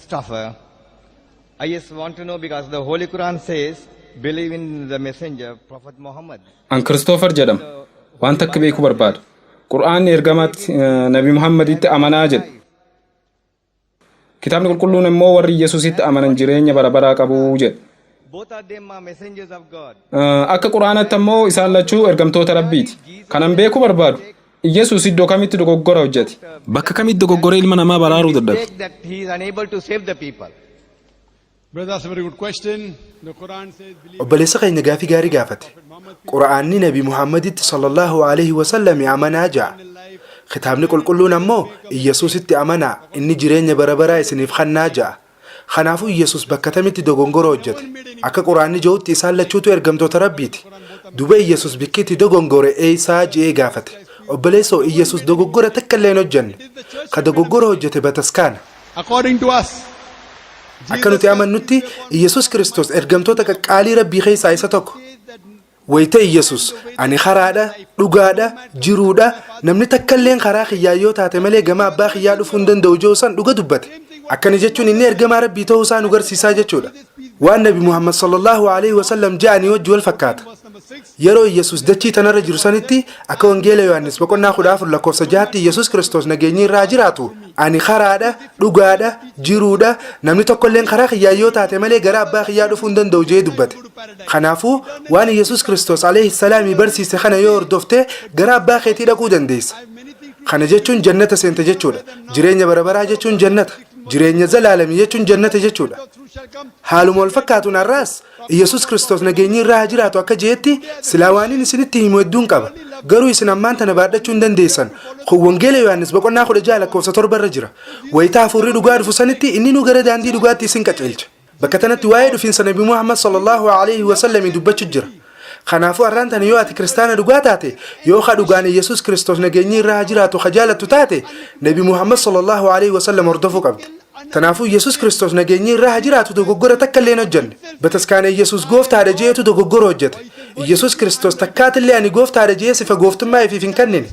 Christopher. I just want to know because the Holy Quran says, believe in the messenger, Prophet Muhammad. An Kiristoofer jedhama. Waan takka beekuu barbaada. Qur'aanni ergamaatti Nabi Muhammaditti amanaa jedha. Kitaabni qulqulluun immoo warri Yesuusitti amanan jireenya bara baraa qabu jedha. Both of them are messengers of God. Akka Qur'aanatti ammoo isaan lachuu ergamtoota Rabbiiti. Kanan beekuu barbaadu, Yesuus iddoo kamitti dogoggora hojjete? Bakka kamitti dogoggora ilma namaa baraaruu dadhabe? Mistake that he is unable to save the people. Brother, that's a very good question. The Quran says, believe Obboleessa keenya, gaafii gaarii gaafate. Qura'aanni Nabi Muhammaditti sallallahu alaihi wasallam amanaa ja'a. Kitaabni qulqulluun ammoo Iyyasuusitti amanaa, inni jireenya bara baraa isiniif kennaa ja'a. Kanaafuu Iyyasuus bakka tamitti dogongora hojjete? Akka Quraanni jedhutti isaan lachuutu ergamtoota Rabbiiti. Duba Iyyasuus bikkitti dogongore eeysaa je'ee gaafate. Obboleessoo, Iyyasuus dogoggora takka illee hin hojjenne. Ka dogoggora hojjete bataskaana. According to us, Akka nuti amannutti Iyyasuus Kiristoos ergamtoota qaqqaalii Rabbii keessaa isa tokko. Wayita Iyyasuus "Ani karaadha, dhugaadha, jiruudha, namni takka illeen karaa kiyyaa yoo taate malee gama abbaa kiyyaa dhufuu hin danda'u" jiru san dhuga dubbate. Akkana jechuun inni ergamaa Rabbii ta'uu isaa nu garsiisaa jechuudha. Waan Nabi Muhammad sallallahu alaihi wasallam ja'anii wajji wal fakkaata. Yeroo Iyyasuus dachii tanarra jiru sanitti, akka Wangeela Yohaannis boqonnaa 14 lakkoofsa 6tti, Iyyasuus Kiristoos nageenyi irraa jiraatu, "Ani karaadha, dhugaadha, jiruudha, namni tokkolleen karaa kiyyaa yoo taate malee gara abbaa kiyyaa dhufuu hin danda'u" jee dubbate. Kanaafuu waan Iyyasuus Kiristoos alayhi salaamii barsiise kana yoo hordofte gara abbaa keetii dhaquu dandeessa. Kana jechuun jannata seente jechuudha. Jireenya bara baraa jechuun jannata. Jireenya zalaalamii jechuun jannata jechuudha. Haaluma wal fakkaatuun har'aas Iyyasuus Kiristoos nageenyi irraa haa jiraatu akka jeetti, silaa waaniin isinitti himu hedduun qaba. Garuu isin ammaan tana baadhachuu hin dandeessan. Kun Wangeela Yohaannis boqonnaa 16 lakkoofsa 7 irra jira. Wayitaa hafuurri dhugaa dhufu sanitti inni nu gara daandii dhugaatti isin qajeelcha. Bakka tanatti waa'ee dhufiinsa Nabi Muhammad sallallahu alaihi wasallam dubbachuu jira. Kanaafuu har'aan tana yoo ati kiristaana dhugaa taate, yoo ka dhugaan Yesuus Kiristoos nageenyi irraa haa jiraatu ka jaalattu taate, Nabi Muhammad sallallahu alaihi wasallam hordofuu qabda. Kanaafuu Yesuus Kiristoos nageenyi irraa haa jiraatu dogoggora takka illee hin hojjenne. Bataskaana Yesuus gooftaadha jeetu dogoggora hojjete. Yesuus Kiristoos takkaatillee "Ani gooftaadha" jee sifa gooftummaa ifiif hin kennine.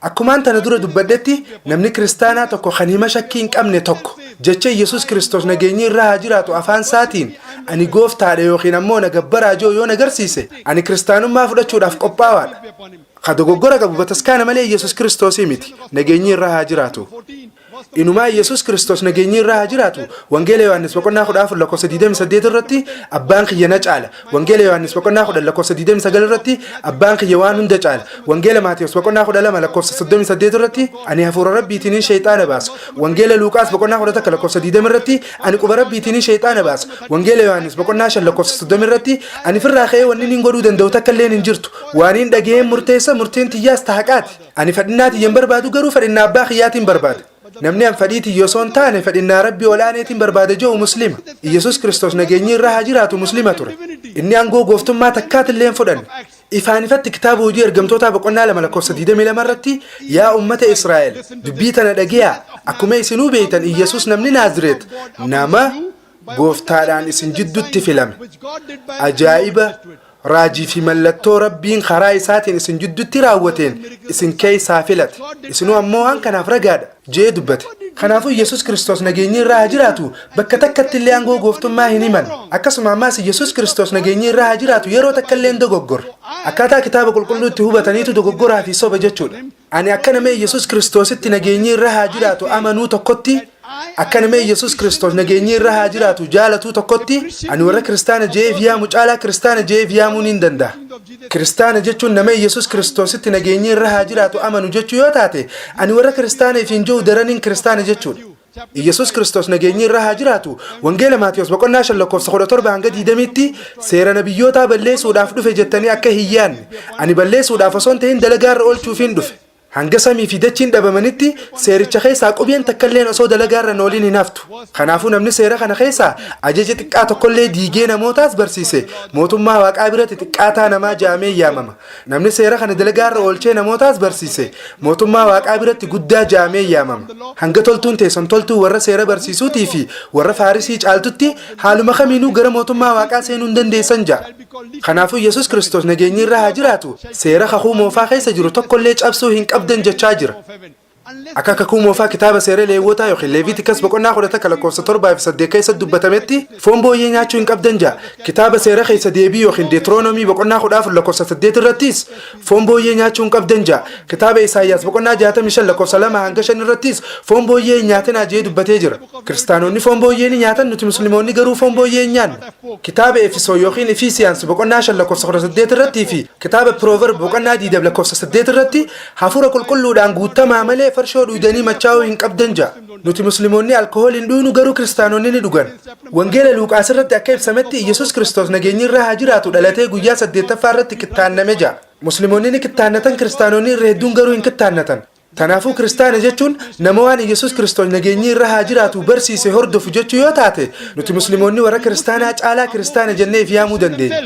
Akkumaan tana dura dubbadhetti, namni kiristaanaa tokko kan hima shakkii hin qabne tokko jecha Yesuus Kiristoos nageenyi irraa haa jiraatu afaan isaatiin "Ani gooftaadha" yookiin ammoo "Na gabbaraa" jiru yoo na garsiise, ani kiristaanummaa fudhachuudhaaf qophaawaadha. Ka dogoggora qabu bataskaana malee Yesuus Kiristoosii miti. Nageenyi irraa haa jiraatu. Inumaa Yesuus Kiristoos nageenyi irraa haa jiraatu Wangeela Yohaannis boqonnaa 14 lakkoofsa 28 irratti "Abbaan kiyya na caala." Wangeela Yohaannis boqonnaa 10 lakkoofsa 29 irratti "Abbaan kiyya waan hunda caala." Wangeela Maatiyos boqonnaa 12 lakkoofsa 38 irratti "Ani hafuura Rabbiitiin sheexaana baasa." Wangeela Luuqaas boqonnaa 11 lakkoofsa 20 irratti "Ani quba Rabbiitiin sheexaana baasa." Wangeela Yohaannis boqonnaa 5 lakkoofsa 30 irratti "Ani firraa ka'ee wanni niin godhuu danda'u takka illeen hin jirtu. Waan hin dhaga'een murteessa, murteen tiyyaas tahaqaati. Ani fedhinnaa tiyyan barbaadu, garuu fedhinnaa abbaa kiyyaatiin barbaada. Namni an fedhii tiyya osoo hin taane fedhinnaa Rabbii olaaneetiin barbaada jedhu muslima." Yesuus Kiristoos nageenyi irraa haa jiraatu muslima ture. Inni aangoo gooftummaa takkaatillee hin fudhanne. Ifaan ifatti kitaaba Hojii Ergamtootaa boqonnaa 2 lakkoofsa 22 irratti, "Yaa ummata Israa'el, dubbii tana dhageeyaa, akkuma isinuu beektan Iyyasuus namni Naazireet nama gooftaadhaan isin jiddutti filame, ajaa'iba, raajii fi mallattoo Rabbiin karaa isaatiin isin jiddutti raawwateen isin keessaa filate, isinuu ammoo waan kanaaf ragaadha" jee dubbate. Kanaafuu Yesuus Kiristoos nageenyi irraa haa jiraatu bakka takkatti illee aangoo gooftummaa hin himan. Akkasuma ammaas Yesuus Kiristoos nageenyi irraa haa jiraatu yeroo takka illee hin dogoggorre. Akkaataa kitaaba qulqulluu itti hubataniitu dogoggoraa fi soba jechuudha. Ani akka nama Yesuus Kiristoositti nageenyi irra haa jiraatu amanuu tokkotti, akka nama Yesuus Kiristoos nageenyi irra haa jiraatu jaalatuu tokkotti, ani warra kiristaana je'eef yaamu caalaa kiristaana je'eef yaamuu niin danda'a. Kiristaana jechuun nama Yesuus Kiristoositti nageenyi irra haa jiraatu amanu jechuu yoo taate, ani warra kiristaana ifiin jiru daraniin kiristaana jechuudha. Yesuus Kiristoos nageenyi irra haa jiraatu Wangeela Maatiyos boqonnaa 5 lakkoofsa 17 hanga 20tti, "Seera nabiyyootaa balleessuudhaaf dhufe jettanii akka hin yaadne, ani balleessuudhaaf osoo hin ta'in dalagaarra oolchuufiin dhufe. Hanga samii fi dachiin dhabamanitti seericha keessaa qubeen takkalleen osoo dalagaarra hin oolin hin haftu. Kanaafuu namni seera kana keessaa ajaja xiqqaa tokkollee diigee namootaas barsiise mootummaa Waaqaa biratti xiqqaataa namaa jaamee yaamama. Namni seera kana dalagaarra oolchee namootaas barsiise mootummaa Waaqaa biratti guddaa jaamee yaamama. Hanga toltuun teessan toltuu warra seera barsiisuutii fi warra Faarisii caaltutti haaluma kamiinuu gara mootummaa Waaqaa seenuu hin dandeessan" ja'a. Kanaafuu Yesuus Kiristoos nageenyi irra haa jiraatu seera kakuu moofaa keessa jiru tokkollee cabsuu hin qabdan jechaa jira. Akka Kakuu Moofaa kitaaba seera Leewwotaa yookiin Leeviitikas boqonnaa 11 lakkoofsa 7 fi 8 keessatti dubbatametti foon booyyee nyaachuu hin qabdan ja'a. Kitaaba seera keessa deebii yookiin Deetiroonomii boqonnaa 14 lakkoofsa 8 irrattis foon booyyee nyaachuu hin qabdan ja'a. Kitaaba Isaayyaas boqonnaa 65 lakkoofsa 2 hanga 5 irrattis foon booyyee hin nyaatinaa jee dubbatee jira. Kiristaanonni foon booyyee ni nyaatan, nuti Musliimoonni garuu foon booyyee hin nyaannu. Kitaaba Efesoo yookiin Efiisiyaans boqonnaa 5 lakkoofsa 18 irrattii fi kitaaba Proverb boqonnaa 20 lakkoofsa 8 irratti hafuura qulqulluudhaan guuttamaa malee farshoo dhuydanii machaa'uu hin qabdan ja'a. Nuti Musliimoonni alkohoolii hin dhuynu, garuu Kiristaanonni ni dhugan. Wangeela Luuqaas irratti akka ibsametti Iyyasuus Kiristoos nageenyi irra haa jiraatu dhalatee guyyaa saddeettaffaa irratti kittaanname ja'a. Musliimoonni ni kittaannatan, Kiristaanonni irra hedduun garuu hin kittaannatan. Kanaafuu Kiristaana jechuun nama waan Iyyasuus Kiristoos nageenyi irra haa jiraatu barsiise hordofu jechuu yoo taate, nuti Musliimoonni warra Kiristaanaa caalaa Kiristaana jennee if yaamuu dandeenya.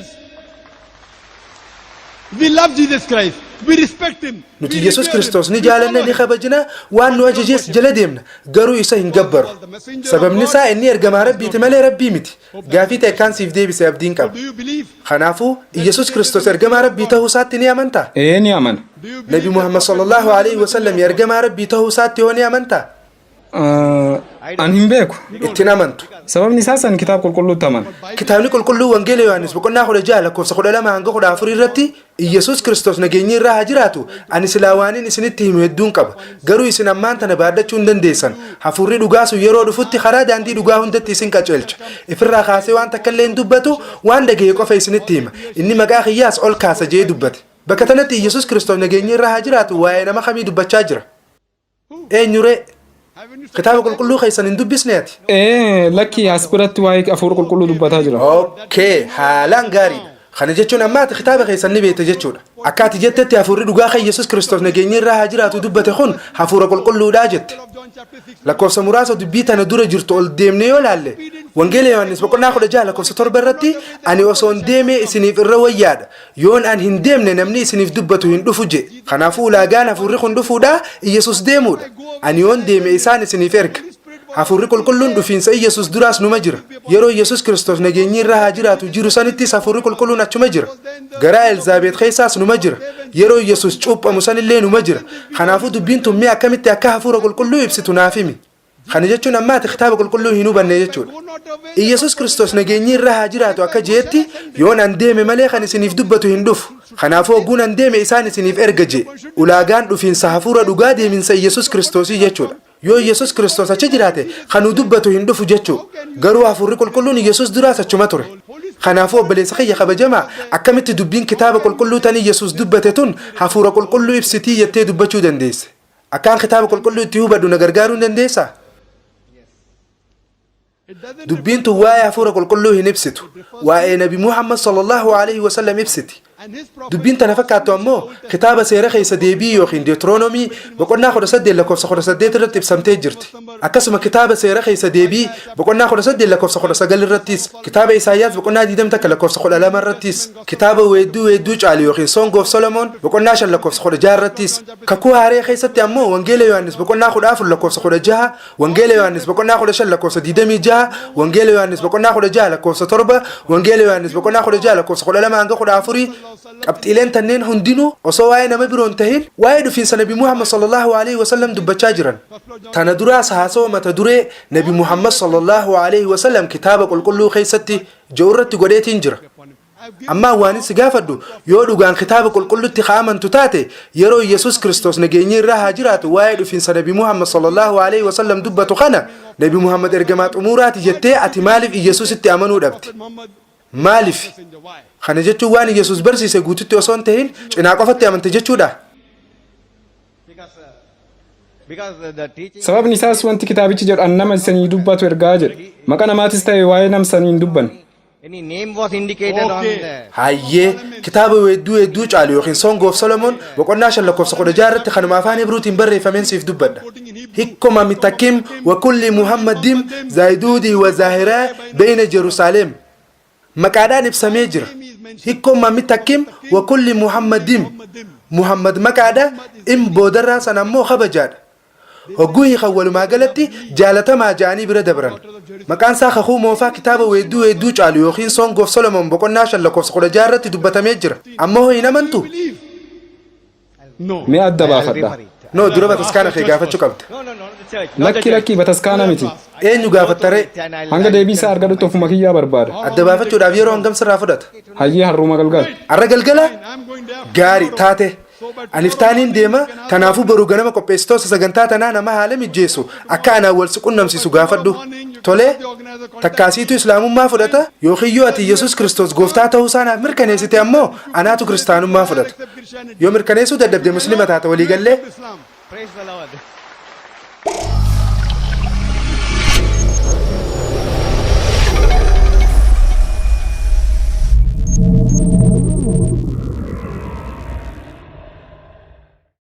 We love Jesus Christ. We respect him. Nuti Yesuus Kiristoos ni jaalanna, ni kabajna, waan nu ajajees jala deemna, garuu isa hin gabbaru. Sababni isaa inni ergamaa Rabbiiti malee Rabbii miti. Gaafii ta'e kaan siif deebise abdiin qaba. Do you believe? Kanaafuu Yesuus Kiristoos ergamaa Rabbii ta'uu isaatti ni amantaa? Ee, ni amana. Do you believe Nabi Muhammad sallallahu alaihi wasallam ergamaa Rabbii ta'uu isaatti hoo ni amantaa? An hin beeku. Ittiin amantu. Sababni isaas an kitaaba qulqulluutti amana. Kitaabni qulqulluu Wangeela Yohaannis boqonnaa 16 lakkoofsa 12 hanga 14 irratti Iyyasuus Kiristoos nageenyi irraa haa jiraatu, ani silaa waanin isinitti himu hedduun qaba. Garuu isin ammaan tana baadhachuu hin dandeessan. Hafuurri dhugaa sun yeroo dhufutti karaa daandii dhugaa hundatti isin qajeelcha. Ifirraa kaasee waan takka illee hin dubbatu, waan dhagaye qofa isinitti hima. Inni maqaa kiyyaas ol kaasa jee dubbate. Bakka tanatti Iyyasuus Kiristoos nageenyi irraa haa jiraatu waa'ee nama kamii dubbachaa jira? Eenyuree? Kitaaba qulqulluu keessan hin dubbisne ati? Ee, lakki, as biratti waa'ee hafuura qulqulluu dubbataa jira. Okay, haalaan gaariidha. Kana jechuun amma ati kitaaba keessan ni beekta jechuudha. Akka ati jettetti hafuurri dhugaa kan Yesuus Kiristoos nageenyi irraa haa jiraatu dubbate kun hafuura qulqulluudhaa jette. Lakkoofsa muraasa dubbii tana dura jirtu ol deemnee yoo laalle, Wangeela Yohaannis boqonnaa 16 lakkoofsa 7 irratti ani osoon deemee isiniif irra wayyaadha. Yoon an hin deemne namni isiniif dubbatu hin dhufu je. Kanaafuu ulaagaan hafuurri kun dhufuudha Iyyasuus deemuudha. Ani yoon deeme isaan isiniif erga. Hafuurri qulqulluun dhufiinsa Iyyasuus duraas numa jira. Yeroo Iyyasuus Kiristoos nageenyi irra haa jiraatu jiru sanittis hafuurri qulqulluun achuma jira. Garaa Elzaabeet keessaas numa jira. Yeroo Iyyasuus cuuphamu sanillee numa jira. Kanaafuu dubbiin tun mee akkamitti akka hafuura qulqulluu ibsitu naaf himi. Kana jechuun amma ati kitaaba qulqulluu hin hubanne jechuudha. Iyyasuus Kiristoos nageenyi irra haa jiraatu akka jeetti yoon an deeme malee kan isiniif dubbatu hin dhufu. Kanaafuu ogguun an deeme isaan isiniif erga jee. Ulaagaan dhufiinsa hafuura dhugaa deeminsa Iyyasuus Kiristoosii jechuudha. Yoo Iyyasuus Kiristoos achi jiraate kan nu dubbatu hin dhufu jechuu. Garuu hafuurri qulqulluun Iyyasuus duraas achuma ture. Kanaafuu obboleessa kiyya kabajamaa, akkamitti dubbiin kitaaba qulqulluu tan Iyyasuus dubbate tun hafuura qulqulluu ibsitii jettee dubbachuu dandeesse? Akkaan kitaaba qulqulluu itti hubadhu na gargaaruu hin dandeessaa? Dubbiin tun waa'ee hafuura qulqulluu hin ibsitu. Waa'ee Nabi Muhammad sallallahu alaihi wasallam ibsiti. Dubbiin tana fakkaattu ammoo kitaaba seera keessa deebii yookiin Deuteronomii boqonnaa 18 lakkoofsa 18 irratti ibsamtee jirti. Akkasuma kitaaba seera keessa deebii boqonnaa 18 lakkoofsa 19 irrattis, kitaaba Isaayyaas boqonnaa 21 lakkoofsa 12 irrattis, kitaaba weedduu weedduu caalu yookiin Song of Solomon boqonnaa 5 lakkoofsa 16 irrattis, Kakuu Haaree keessatti ammoo Wangeela Yohaannis boqonnaa 14 lakkoofsa 16, Wangeela Yohaannis boqonnaa 15 lakkoofsa 26, Wangeela Yohaannis boqonnaa 16 lakkoofsa 7, Wangeela Yohaannis boqonnaa 16 lakkoofsa 12 hanga 14 qabxiileen tanneen hundinuu osoo waa'ee nama biroo hin tahin waa'ee dhufiinsa Nabi Muhammad sallallahu alaihi wasallam dubbachaa jiran. Tana duraas haasawa mata duree Nabi Muhammad sallallahu alaihi wasallam kitaaba qulqulluu keessatti jedhu irratti godheetiin jira. Ammaa waan si gaafadhu, yoo dhugaan kitaaba qulqullutti ka amantu taate, yeroo Yesuus Kiristoos nageenyi irraa haa jiraatu waa'ee dhufiinsa Nabi Muhammad sallallahu alaihi wasallam dubbatu kana Nabi Muhammad ergamaa xumuraati jettee ati maaliif Yesuusitti amanuu dhabde? Maaliif? Kana jechuun waan Yesuus barsiise guututti osoo hin tahin cinaa qofatti amante jechuudha? Because the teaching Sababni isaas wanti kitaabichi jedhu an nama isanii dubbatu ergaa jedha. Maqaa namaatis ta'e waa'ee nam sanii hin dubbanne. Any name was indicated on the Hayyee, kitaaba weedduu weedduu caalu yookiin Song of Solomon boqonnaa 5 lakkoofsa 16 irratti kanuma afaan Hibruutiin barreeffameen siif dubbadha. Hikkoma mitakim wa kulli Muhammadim zaayiduudii wa zaahiraa beeyna Jerusalem. Maqaadhaan ibsamee jira. Hikkoma mitakim wa kulli Muhammadim. Muhammad maqaadha, im boodarraa sana ammoo kabajaadha. Hogguu hiikan walumaa galatti jaalatamaa ja'anii bira dabran. Maqaan isaa Kakuu Moofaa kitaaba weedduu weedduu caalu yookiin Song of Solomon boqonnaa 5 lakkoofsa 16 irratti dubbatamee jira. Amma hoo hin amantu? No. Mee adda I'll baafadha. refer it. No, dura bataskaana kee gaafachuu qabda. No, not the church. Not the Lakki church. lakki, bataskaana miti. Eenyu gaafattaree? Hanga deebii isaa argadhutti ofuma kiyyaa barbaada. Adda baafachuudhaaf yeroo hangam sirraa fudhata? Hayyee, har'uma galgala. Arra galgala? Gaarii taate. Anif taaniin deema, kanaafuu boruu ganama qopheessitoota sagantaa tanaa nama haala mijjeessu akka anaan wal si qunnamsiisu gaafadhu. Tolee, takkaasiitu islaamummaa fudhata yookiin yoo ati Yesuus Kiristoos gooftaa ta'uu isaa naaf mirkaneessite ammoo anaatu kiristaanummaa fudhata. Yoo mirkaneessuu dadhabde muslima taata, waliigallee? Praise the Lord.